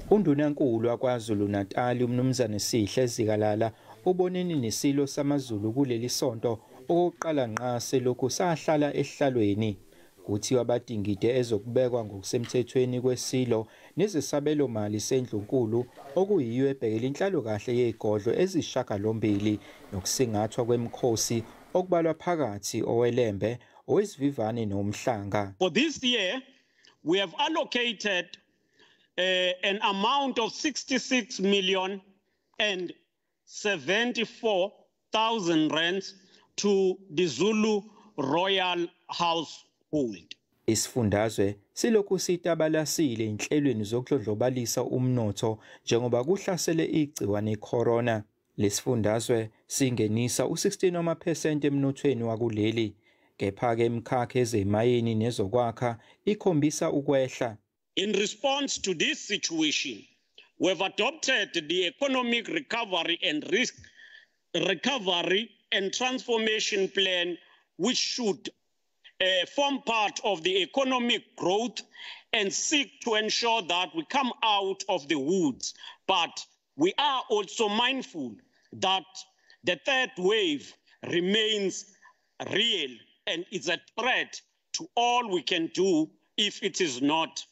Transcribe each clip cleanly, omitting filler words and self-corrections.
Undunankulu wakwaZulu-Natal uMnumzane Sihle Zikalala ubonene neSilo samaZulu kuleli sonto okokuqala ngqa selokhu sahlala esihlalweni. Kuthiwa badingide ezokubekwa ngokusemthethweni kweSilo nezesabelomali sendlunkulu okuyiyo ebhekele inhlalokahle yezigodlo ezishagalombili nokusingathwa kwemikhosi okubalwa phakathi oweLembe, owesivivane noMhlanga. For this year, we have allocated an amount of 66 million and 74,000 rands to the Zulu Royal Household. Isifundazwe silokhu sitabalasile inhlelweni zokudlondlobalisa umnotho njengoba kuhlasele igciwane iCorona. Lesifundazwe singenisa u-16 wamaphesenti emnothweni wakuleli. Kepha-ke imikhakha ezemayini nezokwakha ikhombisa ukwehla. In response to this situation, we have adopted the Economic Recovery and Risk Recovery and Transformation Plan, which should form part of the economic growth and seek to ensure that we come out of the woods. But we are also mindful that the third wave remains real and is a threat to all we can do if it is not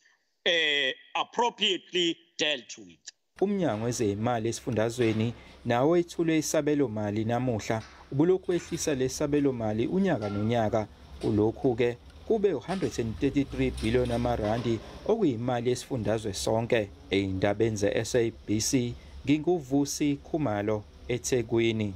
appropriately dealt with. Umnyango wezezimali esifundazweni nawo ethule isabelomali namuhla ubulokhu wehlisa lesabelomali unyaka nonyaka. Kulokhu-ke kube 133 billion amarandi okuyimali esifundazwe sonke. Ey'ndabeni ze-SABC nginguVusi Khumalo eThekwini.